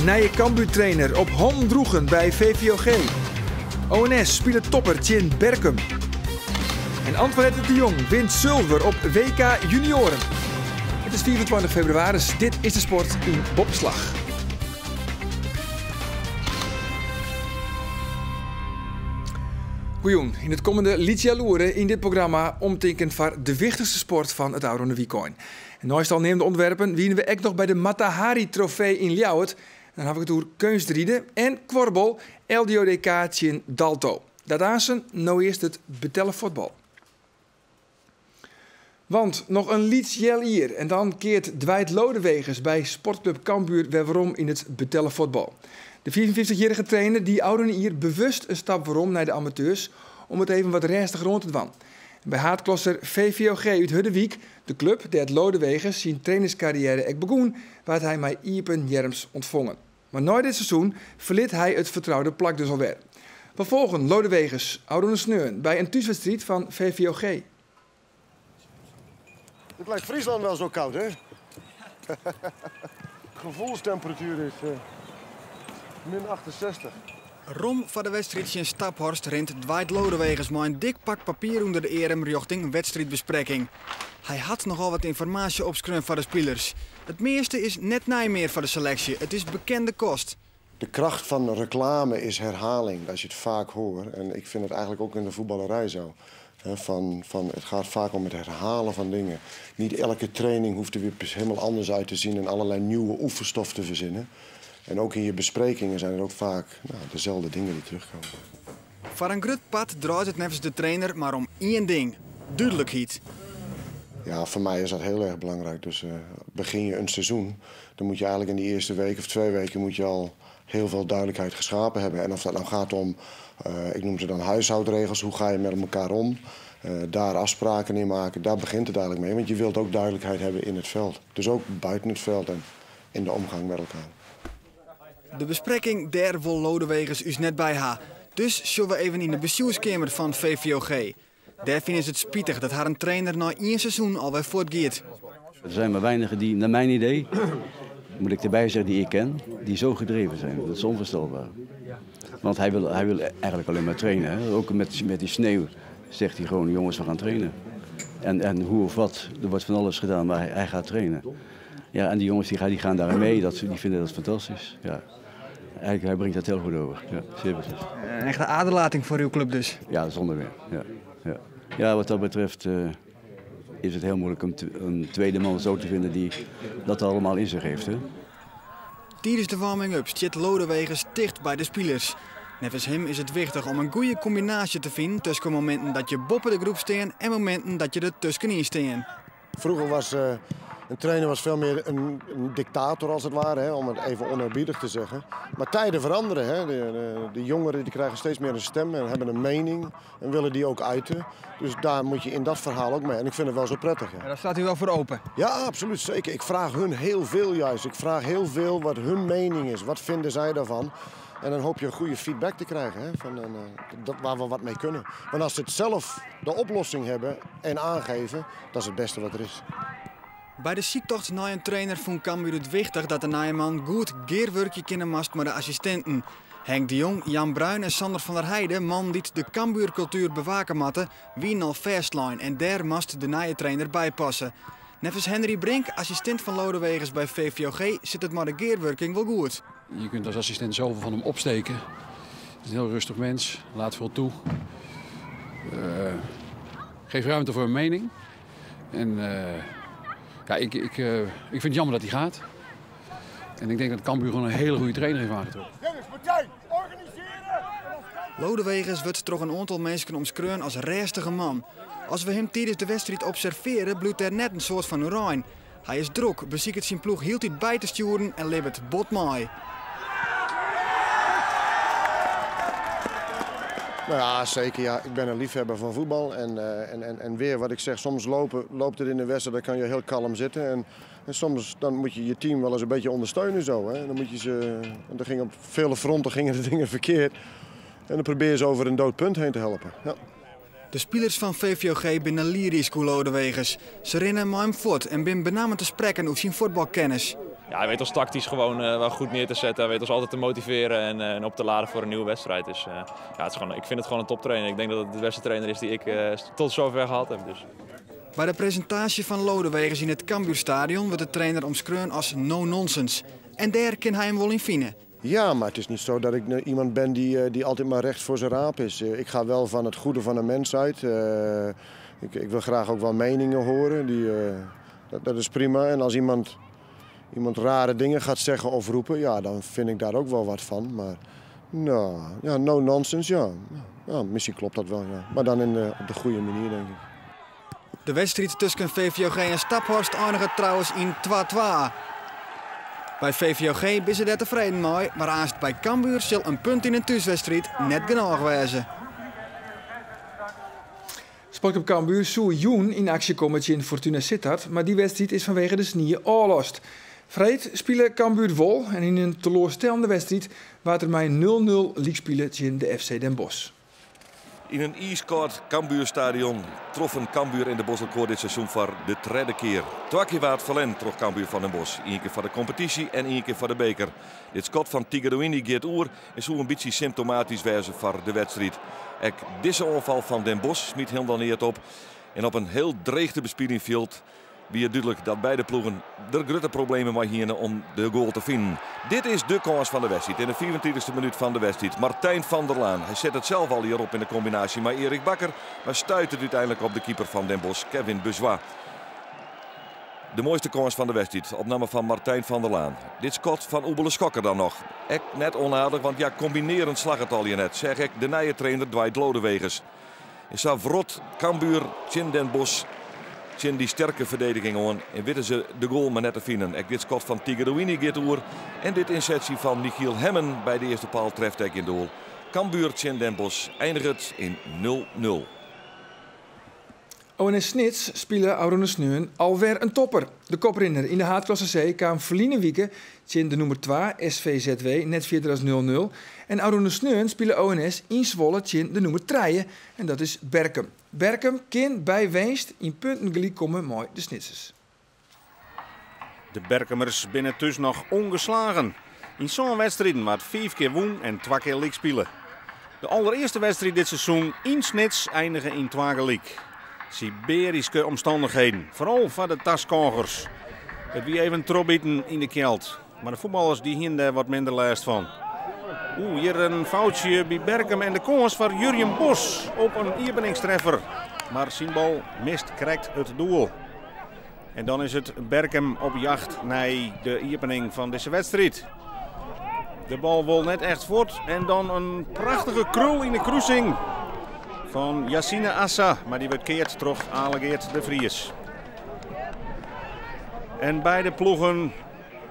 Nije Cambuur-trainer op hannen droegen by VVOG. ONS spilet topper tsjin Berkum. En Antoinette de Jong wint sulver op WK Junioren. It is 25 febrewaris, dit is de sport yn Boppeslach. Goejûn. Yn it kommende lyts healoere yn dit programma omtinken foar de wichtichste sport fan it ôfrûne wykein. En neist al neamde ûnderwerpen wiene we ek noch by de Mata Hari Trofee yn Ljouwert. Dan haw ik it oer keunstride en kuorbal LDODK tsjin Dalto. Dat aansen, no earst it betelle fuotbal. Want noch in lyts healjier en dan keart Dwight Lodeweges by Sportklup Cambuur wer werom yn it betelle fuotbal. De 55-jierrige trainer die ôfrûne jier bewust in stap werom nei de amateurs om it even wat rêstiger oan te dwaan. By haadklasser VVOG út Hurderwyk, de klup dêr't Lodeweges syn trainerskarriêre ek begûn, waard hy mei iepen earms ûntfongen. Mar nei dit seizoen ferlit hy it fertroude plak dus alwer. We folgen Lodeweges ôfrûne sneon by in thúswedstriid fan VVOG. Het lijkt Friesland wel zo koud, hè? Gevoelstemperatuur is min 68. Rom foar de wedstriid tsjin Staphorst rint Dwight Lodeweges mei in dik pak papier ûnder de earm rjochting wedstriidbesprekking. Hy hat nochal wat ynformaasje opskreaun foar de spilers. It measte is net nij mear foar de seleksje, it is bekende kost. De kracht van reclame is herhaling, als je het vaak hoort. En ik vind het eigenlijk ook in de voetballerij zo. Van, van, het gaat vaak om het herhalen van dingen. Niet elke training hoeft er weer helemaal anders uit te zien en allerlei nieuwe oefenstof te verzinnen. En ook in je besprekingen zijn er ook vaak nou, dezelfde dingen die terugkomen. Foar in grut part draait it neffens de trainer mar om ien ding: dúdlikheid. Ja, voor mij is dat heel erg belangrijk. Dus begin je een seizoen, dan moet je eigenlijk in die eerste week of 2 weken moet je al heel veel duidelijkheid geschapen hebben. En of dat nou gaat om, ik noem ze dan huishoudregels, hoe ga je met elkaar om? Daar afspraken in maken, daar begint het eigenlijk mee. Want je wilt ook duidelijkheid hebben in het veld. Dus ook buiten het veld en in de omgang met elkaar. De besprekking dêr wol Lodeweges ús net by ha. Dus sjogge we even yn de bestjoerskeamer fan VVOG. Dêr fine se it spitich dat harren trainer nei ien seizoen alwer fuortgiet. Er zijn maar weinigen die, naar mijn idee, moet ik erbij zeggen, die ik ken, die zo gedreven zijn. Dat is onvoorstelbaar. Want hij wil eigenlijk alleen maar trainen. Hè? Ook met die sneeuw zegt hij gewoon, jongens, we gaan trainen. En hoe of wat, er wordt van alles gedaan, maar hij gaat trainen. Ja, en die jongens die gaan daarin mee, die vinden dat fantastisch. Ja. Eigenlijk, hij brengt dat heel goed over. Ja, zeer precies. Een echte aderlating foar jo klup dus. Ja, zonder meer. Ja. Ja. Ja, wat dat betreft is het heel moeilijk om een tweede man zo te vinden die dat allemaal in zich heeft. Hè? Tidens de warming-up sit Lodeweges ticht by de spilers. Neffens him is it wichtich om in goede kombinaasje te finen tusken mominten dat je boppe de groep stean en mominten dat je der tuskenyn stean. Vroeger was een trainer was veel meer een dictator als het ware, hè, om het even oneerbiedig te zeggen. Maar tijden veranderen. Hè. De jongeren die krijgen steeds meer een stem en hebben een mening en willen die ook uiten. Dus daar moet je in dat verhaal ook mee. En ik vind het wel zo prettig. Ja. Ja, daar staat u wel voor open. Ja, absoluut. Zeker. Ik vraag hun heel veel juist. Ik vraag heel veel wat hun mening is. Wat vinden zij daarvan? En dan hoop je een goede feedback te krijgen, hè, van, dat, waar we wat mee kunnen. Want als ze het zelf de oplossing hebben en aangeven, dat is het beste wat er is. By de syktocht nei in trainer fûn Cambuur it wichtich dat de nije man goed gearwurkje kinne moast mei de assistinten. Henk de Jong, Jan Bruin en Sander van der Heijden, mannen dy't de Cambuurkultuer bewake moatte, wienen al fêstlein en dêr moast de nije trainer by passe. Neffens Henry Brink, assistint fan Lodeweges by VVOG, sit it mei de gearwurking wol goed. Je kunt als assistent zoveel van hem opsteken. Het is een heel rustig mens, laat veel toe. Geeft ruimte voor een mening. En ja, ik vind het jammer dat hij gaat. En ik denk dat Cambuur gewoon een hele goede trainer heeft aangetrokken. Dennis, Martijn, organiseren! Lodeweges wurdt troch in oantal minsken omskreaun as rêstige man. As we him tidens de wedstriid observearje, bliuwt der net in soad fan oerein. Hy is drok, besiket syn ploech hieltyd by te stjoeren en libbet bot mei. Nou ja, zeker. Ja. Ik ben een liefhebber van voetbal. En weer wat ik zeg, soms loopt het in de wedstrijd, dan kan je heel kalm zitten. En soms dan moet je je team wel eens een beetje ondersteunen. Zo, hè. Dan moet je ze, want er ging op vele fronten gingen de dingen verkeerd. En dan probeer je ze over een dood punt heen te helpen. Ja. De spilers fan VVOG binne lyrysk oer Lodeweges. Se rinne mei him fuort en binne benammen te sprekken oer syn fuotbalkennis. Ja, hij weet ons tactisch gewoon wel goed neer te zetten. Hij weet ons altijd te motiveren en op te laden voor een nieuwe wedstrijd. Dus ja, het is gewoon, ik vind het gewoon een toptrainer. Ik denk dat het de beste trainer is die ik tot zover gehad heb. Dus. By de presintaasje fan Lodeweges yn it Cambuurstadion wurdt de trainer omskreaun as no-nonsense. En dêr kin hy him wol yn fine. Ja, maar het is niet zo dat ik iemand ben die altijd maar recht voor zijn raap is. Ik ga wel van het goede van een mens uit. Ik wil graag ook wel meningen horen. Dat is prima. En als iemand rare dingen gaat zeggen of roepen, ja, dan vind ik daar ook wel wat van. Maar nou, ja, no nonsense, ja. Ja, misschien klopt dat wel, ja. Maar dan op de goede manier, denk ik. De wedstriid tusken VVOG en Staphorst eindige trouwens yn 2-2. By VVOG binne se dêr tefreden mei, mar aanst by Cambuur sil in punt yn in thúswedstriid net genôch wêze. Sportclub Cambuur soe jûn yn aksje komme tsjin Fortuna Sittard, mar dy wedstriid is fanwege de snie ôflast. Freed spile Cambuur wol en yn in teloarstellende wedstriid waard der mei 0-0 lykspile tsjin de FC Den Bosch. Yn in iiskâld Cambuurstadion troffen Cambuur en Den Bosch elkoar dit seizoen foar de tredde kear. Twa kear waard ferlern troch Cambuur fan Den Bosch. Ien kear foar de kompetysje en ien kear foar de beker. Dit skot fan Tigerouini giet oer en soe in bytsje symptomatysk wêze foar de wedstriid. Ek dizze oanfal fan Den Bosch smiet hielendal neat op. En op in hiel dreech te bespyljen fjild wie it dúdlik dat beide ploegen der grutte problemen mei hiene om de goal te finen. Dit is de kâns fan de wedstriid. Yn de 25e minút fan de wedstriid. Martijn van der Laan. Hy set it sels al hjir op yn de kombinaasje mei Erik Bakker. Mar stuit it úteinlik op de keeper fan Den Bosch, Kevin Bejois. De moaiste kâns fan de wedstriid op namme fan Martijn van der Laan. Dit skot fan Oebele Schokker dan noch. Ek net ûnaardich, want ja, kombinearjen slagget al net. Seach ik de nije trainer Dwight Lodeweges. En sa wrot Cambuur tsjin Den Bosch tsjin dy sterke ferdigening oan. En witte se de goal mar net te finen. Ek dit skot fan Tigerouini giet oer. En dit ynsetsje fan Michiel Hemmen by de earste paal treft ek gjin doel. Cambuur tsjin Den Bosch einiget yn 0-0. ONS Snits spile ôfrûne sneon alwer in topper. De koprinner yn de haadklasse C kaam ferline wike tsjin de nûmer 2 SVZW net fierder as 0-0. En ôfrûne sneon spile ONS yn Zwolle tsjin de nûmer 3 en dat is Berkum. Berkum kin by winst yn punten gelyk komme mei de Snitsers. De Berkumers binne thús noch ûngeslagen. Yn sân wedstriden waard 5 kear wûn en 2 kear lyk spile. De allerearste wedstriid dit seizoen yn Snits einige yn 2 gelyk. Sibearyske omstannichheden, foaral foar de taskôgers. It wie even trochbiten yn de kjeld, mar de fuotballers dy hiene dêr wat minder lêst fan. Oeh, hjir in foutsje by Berkum en de kâns foar Jurjen Bos op in iepeningstreffer. Mar syn bal mist krekt it doel. En dan is it Berkum op jacht nei de iepening fan dizze wedstriid. De bal wol net echt fuort en dan in prachtige krul yn de krusing fan Yassine Assa, mar dy wurdt keard troch Alegeert de Vries. En beide ploegen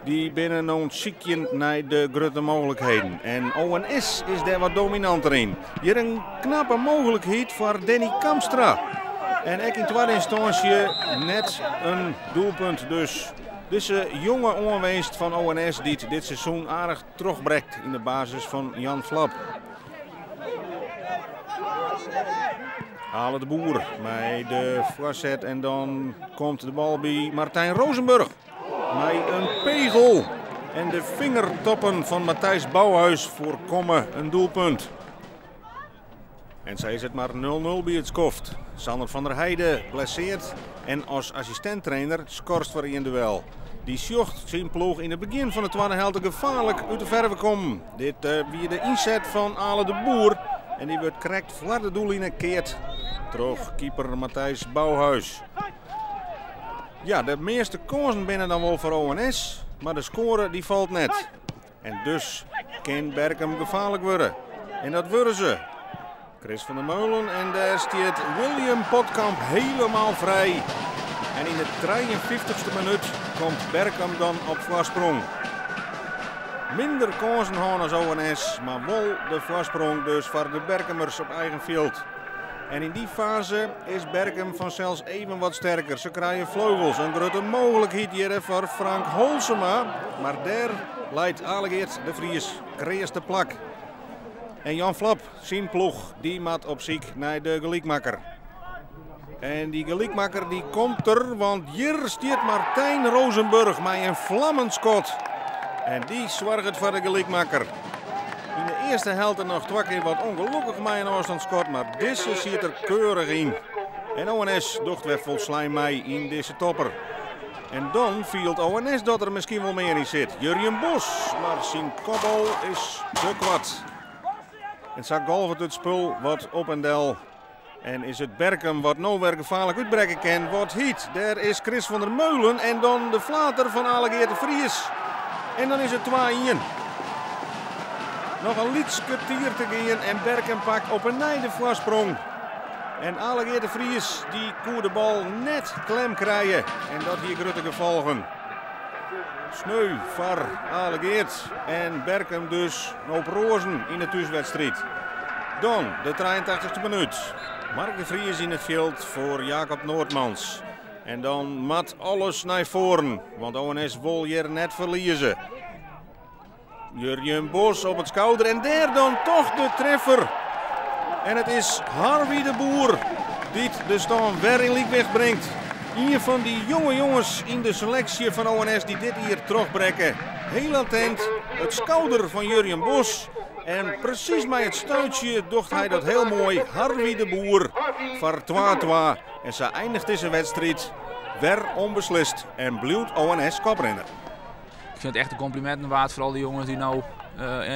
dy binne no oan it sykjen nei de grutte mooglikheden. En ONS is dêr wat dominanter yn. Hjir in knappe mooglikheid foar Danny Kamstra. En ek yn twadde ynstânsje net in doelpunt dus. Dizze jonge oanwinst fan ONS dy't dit seizoen aardich trochbrekt yn de basis fan Jan Vlap. Ale de Boer mei de foarset en dan komt de bal by Martijn Rozenburg. Mei in pegel en de fingertoppen fan Matthijs Bouwhuis foarkomme in doelpunt. En sa is it mar 0-0 by it skoft. Sander van der Heijden blessearre en as assistint-trainer skorst foar ien duel. Dy sjocht syn ploech yn it begjin fan de twadde helte gefaarlik út de ferve kommen. Dit wie de ynset fan Ale de Boer en dy wurdt krekt foar de doelline keard troch keeper Matthijs Bouwhuis. Ja, de measte kânsen binne dan wol foar ONS, mar de skoare dy falt net. En dus kin Berkum gefaarlik wurde. En dat wurde se. Chris van der Meulen en dêr stiet William Potkamp hielendal frij. En yn de 53ste minút komt Berkum dan op foarsprong. Minder kânsen hân as ONS, mar wol de foarsprong dus foar de Berkumers op eigen fjild. En yn dy faze is Berkum fansels even wat sterker. Se krije fleugels, in grutte mooglikheid hjir foar Frank Holsema. Mar dêr leit Alegeert de Vries kreas te plak. En Jan Vlap, syn ploech, dy moat op syk nei de gelykmakker. En dy gelykmakker die komt der, want hjir stiet Martijn Rozenburg mei in flammend skot. En dy soarget foar de gelykmakker. Yn de earste helte noch twa kear wat ûngelokkich mei in ôfstânsskot, mar dizze siet der keurich yn. En ONS docht wer folslein mei yn dizze topper. En dan fielt ONS dat der miskien wol mear yn sit. Jurjen Bos, mar syn kopbal is te koart. En sa golvet it spul wat op en del. En is it Berkum wat no wer gefaarlik útbrekke kin? Wat hyt? Dêr is Chris van der Meulen en dan de flater fan Ale Geert de Vries. En dan is it 2-1. Noch in lyts kertier te gean en Berkum pakt op 'e nij de foarsprong. En Ale Geert de Vries dy koe de bal net klem krije en dat hie grutte gefolgen. Sneu foar Ale Geert en Berkum dus op roazen yn de thúswedstriid. Dan de 83ste minút. Mark de Vries yn it fjild foar Jacob Noordmans. En dan moat alles nei foaren, want ONS wol hjir net ferlieze. Jurjen Bos op it skouder en dêr dan toch de treffer. En it is Harvey de Boer dy't de stân wer yn lykwicht bringt. Ien fan dy jonge jonges yn de seleksje fan ONS dy't dit jier trochbrekke. Hiel attent, it skouder fan Jurjen Bos. En presys mei it stuitsje docht hy dat hiel moai. Harvey de Boer foar 2-2. En sa einiget dizze wedstriid wer ûnbeslist en bliuwt ONS koprinner. Ik fyn it echt in kompliment waard foar al dy jonges dy't no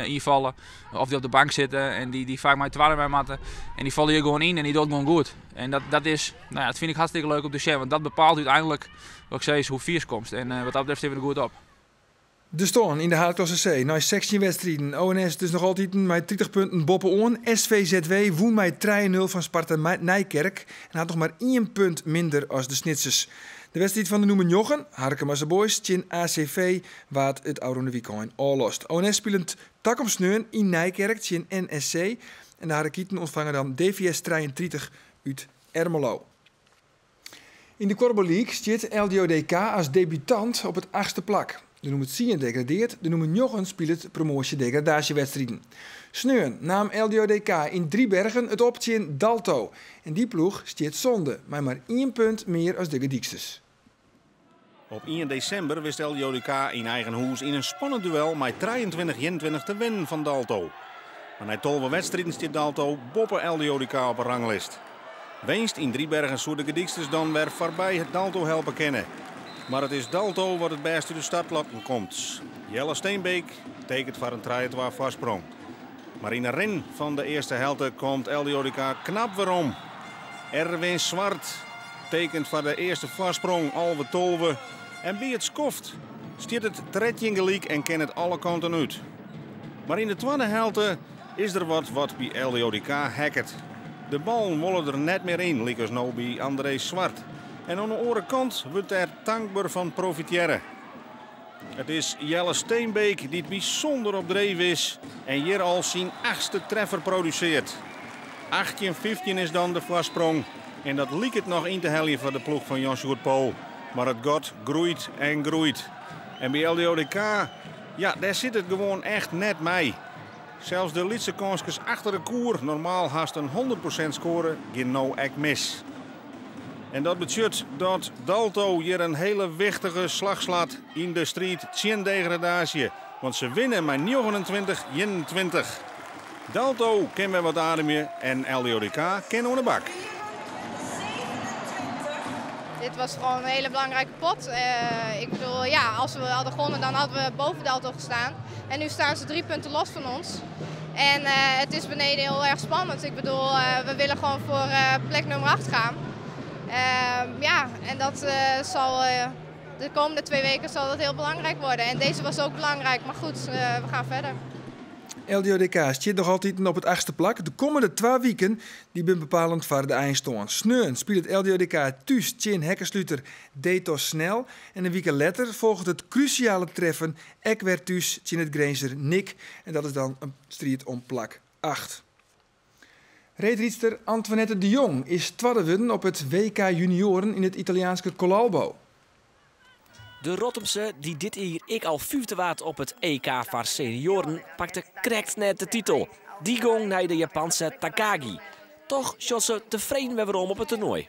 ynfalle of dy't op de bank sitte en dy't faak mei twadde mei moatte. En dy falle hjir gewoan yn en dy docht gewoan goed. En dat is, no ja, dat fyn ik hartstikke leuk om te sjen, want dat bepaalt úteinlik, wat ik sis, hoe fierst komst. En wat dat betreft stean we der goed op. De stân yn de haadklasse C nei 16 wedstriden. ONS dus noch altyd mei 30 punten boppe-oan. SVZW wûn mei 3-0 fan Sparta Nijkerk en hat noch mar ien punt minder as de Snitsers. De wedstriid fan de nûmer 9, Harkemase Boys tsjin ACV, waard it ôfrûne wykein ôflast. ONS spilet takom sneon yn Nijkerk tsjin NSC en de Harekiten ûntfange dan DVS 33 út Ermelo. Yn de Korfbal League stiet LDODK as debutant op it achtste plak. De nûmer 10 degradearret, de nûmer 9 spilet promoasje-degradaasjewedstriden. Sneon naam LDODK yn Driebergen it op tsjin Dalto. En dy ploech stiet sânde, mei mar ien punt mear as de Gerdyksters. Op 1 desimber wist LDODK yn eigen hûs yn in spannend duel mei 23-21 te winnen fan Dalto. Mar nei 12 wedstriden stiet Dalto boppe LDODK op 'e ranglist. Winst yn Driebergen soe de Gerdyksters dan wer foarby it Dalto helpe kinne. Mar it is Dalto wat it bêste út de startblokken komt. Jelle Steenbeek tekenet foar in 3-2 foarsprong. Mar yn 'e rin fan de earste helte komt LDODK knap werom. Erwin Zwart tekenet foar de earste foarsprong 11-12. En by it skoft stiet it 13 gelyk en kin it alle kanten út. Mar yn de twadde helte is der wat wat by LDODK heakket. De ballen wolle der net mear yn, lykas no by André Zwart. En oan de oare kant wurdt dêr tankber fan profitearre. It is Jelle Steenbeek dy't bysûnder op dreef is en hjir al syn achtste treffer produsearret. 18-15 is dan de foarsprong. En dat liket noch yn te heljen foar de ploech fan Jan Sjoerd Pool. Mar it gat groeit en groeit. En by LDODK, ja, dêr sit it gewoan echt net mei. Sels de lytse kânskes achter de koer, normaal hast in 100% skoare, gean no ek mis. En dat betsjut dat Dalto hjir in hiele wichtige slach slacht yn de striid tsjin degradaasje. Want se winne mei 29-21. Dalto kin wer wat ademje en LDODK kin oan de bak. Dit was gewoon een hele belangrijke pot. Ik bedoel, ja, als we hadden gewonnen, dan hadden we boven Dalto gestaan. En nu staan ze 3 punten los van ons. En het is beneden heel erg spannend. Ik bedoel, we willen gewoon voor plek nummer 8 gaan. Ja, en dat zal de komende 2 weken zal dat heel belangrijk worden. En deze was ook belangrijk, maar goed, we gaan verder. LDODK stiet noch altyd op it achtste plak. De kommende 2 wiken dy binne bepalend foar de einstân. Sneon spilet LDODK thús tsjin hekkensluter Detos Snel. En in wike letter folget it krúsjale treffen ek wer thús tsjin it Grinzer NIC. En dat is dan in striid om plak 8. Reedrydster Antoinette de Jong is twadde wurden op it WK Junioaren yn it Italiaanske Collalbo. De Rottumse, dy't dit jier ek al fyfde waard op it EK foar senioaren, pakte krekt net de titel. Dy gong nei de Japanse Takagi. Toch sjocht se tefreden wer werom op it toernoai.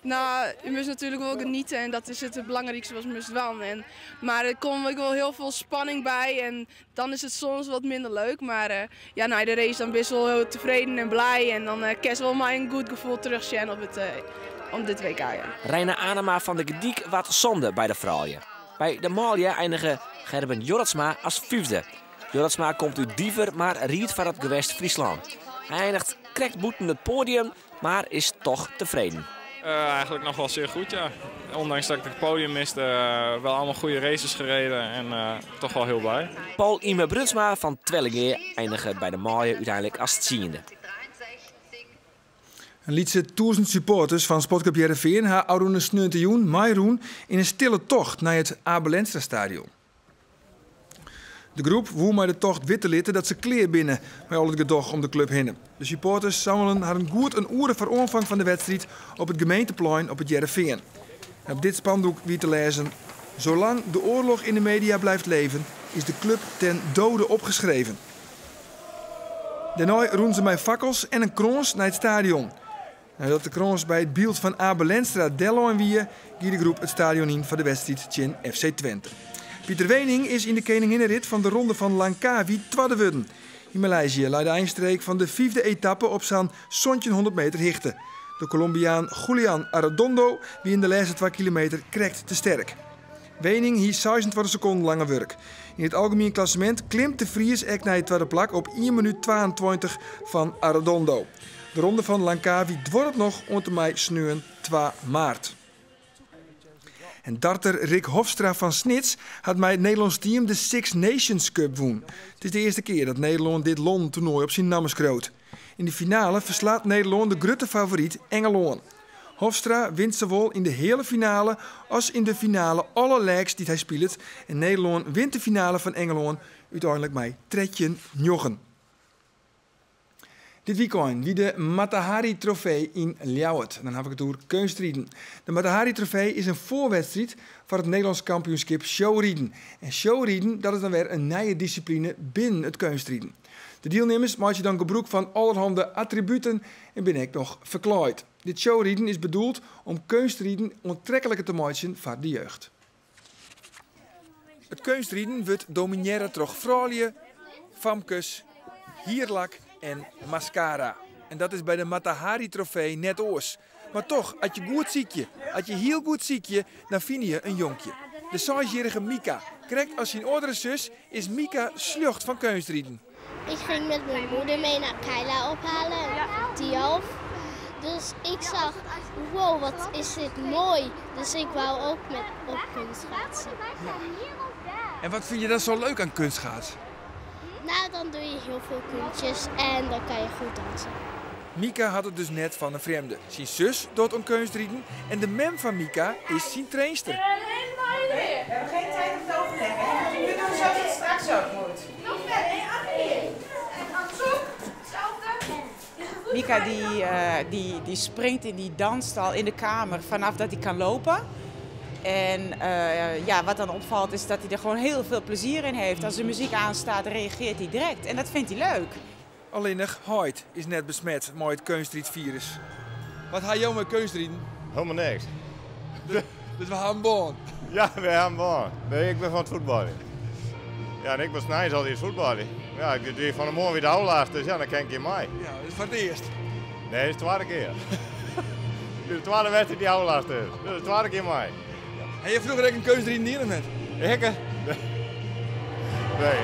Nou, je moest natuurlijk wel genieten en dat is het belangrijkste wat je moest doen. En, maar er komt ook wel heel veel spanning bij en dan is het soms wat minder leuk. Maar ja, na de race dan ben je wel heel tevreden en blij en dan kan je wel maar een goed gevoel terugzien op dit WK. Ja. Reina Anema van de Gediek wat zonde bij de vrouwen. Bij de manlju eindige Gerben Jorritsma als vijfde. Jorritsma komt uit Diever, maar riet van het gewest Friesland. Hij eindigt krekt boeten het podium, maar is toch tevreden. Eigenlijk nog wel zeer goed, ja. Ondanks dat ik het podium miste, wel allemaal goede races gereden en toch wel heel blij. Paul Ime Brunsma van Twellingea eindigde bij de manlju uiteindelijk als 10e. Een lytse 1000 supporters fan Sportclub Hearrenfean ha ôfrûne sneontejûn meirûn yn in stille tocht nei it Abe Lenstra Stadion. De groep woe mei de tocht witte litte dat se klear binne mei al it gedoch om de klup hinne. De supporters sammelen harren goed in oere foar oanfang fan de wedstriid op it gemeenteplein op It Hearrenfean. En op dit spandoek wie te lêzen: Zolang de oorlog in de media blijft leven, is de club ten dode opgeschreven. Dêrnei rûnen se mei fakkels en in krâns nei it stadion. Neidat de krâns by it byld fan Abe Lenstra dellein wie, gie de groep it stadion yn foar de wedstriid tsjin FC Twente. Pieter Weening is yn de keninginnerit fan de Ronde fan Langkawi twadde wurden. Yn Maleisië lei de einstreek fan de fyfde etappe op sa'n 1700 meter hichte. De Colombiaan Julian Arredondo wie yn de lêste 2 kilometer krekt te sterk. Weening hie 26 sekonden langer wurk. Yn it algemien klassemint klimt de Fries ek nei it twadde plak op 1 minút 22 fan Arredondo. De Ronde fan Langkawi duorret noch oant en mei sneon 2 maart. En darter Rick Hofstra fan Snits hat mei it Nederlânsk team de Six Nations Cup wûn. It is de earste kear dat Nederlân dit lannetoernoai op syn namme skriuwt. Yn de finale ferslacht Nederlân de grutte favoryt Ingelân. Hofstra wint sawol yn de heale finale as yn de finale alle legs dy't hy spilet. En Nederlân wint de finale fan Ingelân úteinlik mei 13-9. Dit wykein wie de Matahari Trofee yn Ljouwert. Dan haw ik it oer keunstriden. De Matahari Trofee is in foarwedstriid foar it Nederlânsk kampioenskip showriden. En showriden, dat is dan wer in nije dissipline binnen it keunstriden. De dielnimmers meitsje dan gebrûk fan allerhande attributen en binne ek noch ferklaaid. Dit showriden is bedoeld om keunstriden oantrekliker te meitsjen foar de jeugd. It keunstriden wurdt dominearre troch froulju, famkes, hierlak en mascara. En dat is by de Matahari Trofee net oars. Mar dochs, as je goed sykje, as je hiel goed sykje, dan fine je in jonkje. De 6-jarige Mika, krekt as syn âldere sus, is Mika sljocht fan keunstriden. Ik ging met mijn moeder mee naar Keila ophalen, Thialf. Dus ik zag, wow, wat is dit mooi. Dus ik wou ook met op kunstschaatsen. En wat vind je dan zo leuk aan kunstschaatsen? Nou, dan doe je heel veel kunstjes en dan kan je goed dansen. Mika hat it dus net fan in frjemde. Syn sus docht oan keunstriden en de mem fan Mika is syn trainster. We hebben geen tijd om te overleggen. We doen zoals het straks ook moet. Nog verder, En andersom, hetzelfde. Mika die springt in die dansstal in de kamer vanaf dat hij kan lopen. En ja, wat dan opvalt is dat hij er gewoon heel veel plezier in heeft. Als de muziek aanstaat, reageert hij direct. En dat vindt hij leuk. Allinnich heit is net besmet mei it keunstriidfirus. Wat ha jo mei keunstriden? Helemaal niks. Dus we ha in bân? Ja, we ha in bân. Nee, ik ben fan it fuotbaljen. Ja, en ik was sneins altyd fuotbaljen. Ja, ik wie fan 'e moarn wie de ôflast, dus ja, dan kin ik hjir mei. Ja, dat is foar it earst. Nee, dat is de twadde kear. Dit is de twadde wedstriid dy't ôflast is. Dus de twadde kear mei. Ha je froeger ek oan keunstriden dien of net? Ik? Nee.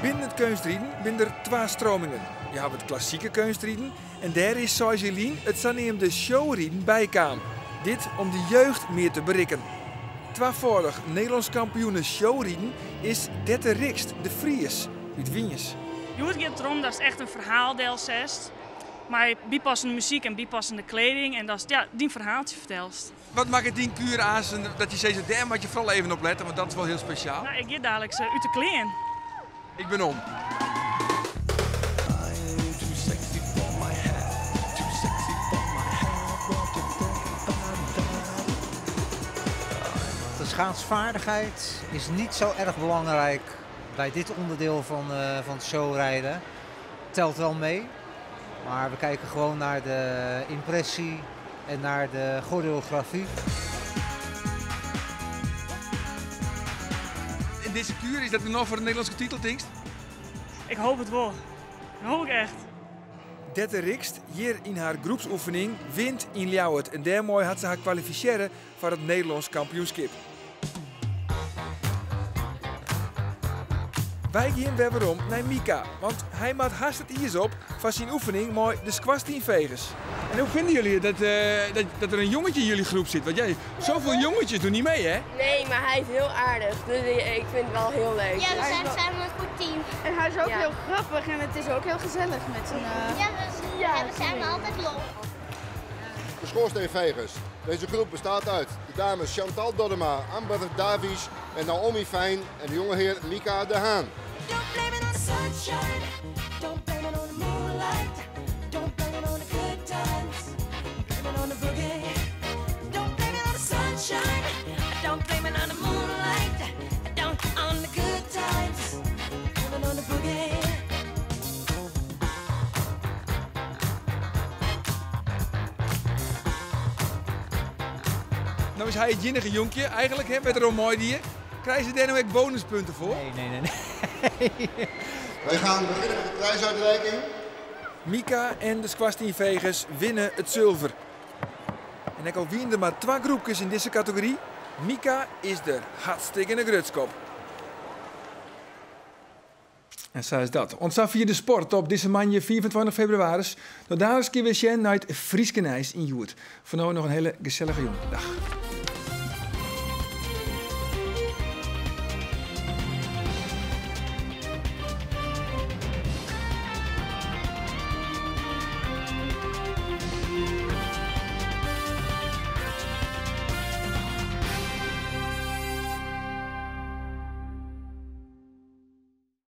Binnen it keunstriden binne der twa streamingen. Je hawwe it klassike keunstriden en dêr is seis jier lyn it saneamde showriden bykaam. Dit om de jeugd mear te berikken. Twafâldich Nederlânsk kampioen showriden is Dette Rikst de Vries út Wyns. Hjoed giet it derom datst echt in ferhaal delsetst. Mei bypassende muzyk en bypassende kleding en datst, ja, dyn ferhaaltsje fertelst. Wat makket dyn kuer aansen dat je sizze, dêr moatte je foaral even op lette, want dat is wol hiel spesjaal? Nou, ik gean daliks út de klean. Ik bin om. De schaatsvaardigheid is niet zo erg belangrijk bij dit onderdeel van het showrijden. Telt wel mee. Maar we kijken gewoon naar de impressie en naar de choreografie. En deze kuur, is dat nog voor de Nederlandse titel, Tinkst? Ik hoop het wel. Dat hoop ik echt. Dette Rikst, hier in haar groepsoefening, wint in Ljouwert. En daarmee had ze haar kwalificeren voor het Nederlands kampioenschap. Wij gaan weer om naar Mika, want hij maakt haast het ijs op van zijn oefening mooi de squashteenvegers. En hoe vinden jullie het dat er een jongetje in jullie groep zit? Want jij, zoveel jongetjes doen niet mee, hè? Nee, maar hij is heel aardig, dus ik vind het wel heel leuk. Ja, we zijn samen een goed team. En hij is ook Ja. heel grappig en het is ook heel gezellig met z'n... Ja, we hebben samen altijd lol. De schoorsteenvegers. Deze groep bestaat uit de dames Chantal Doddema, Amber Davies en Naomi Fijn en de jongeheer Mika de Haan. Don't blame it on the sunshine. Don't blame it on the moonlight. Don't blame it on the good times. Blame it on the boogie. Don't blame it on the sunshine. Don't blame it on the moonlight. Don't on the good times. Blame it on the boogie. Nou is hij het jinnige jonkje, eigenlijk, hè, met een mooi dier. Krijgen ze daar nou ook bonuspunten voor? Nee, nee, nee. nee. Wij gaan beginnen met de prijsuitreiking. Mika en de squashteenvegers winnen het zilver. En ik al wien er maar 2 groepjes in deze categorie. Mika is de hartstikke grutskop. En zo is dat. Ontzag via de sport op deze maandag 24 februari. Tot daar eens keer weer naar het Frieske Nijs in Joert. Voor nu nog een hele gezellige jongen. Dag.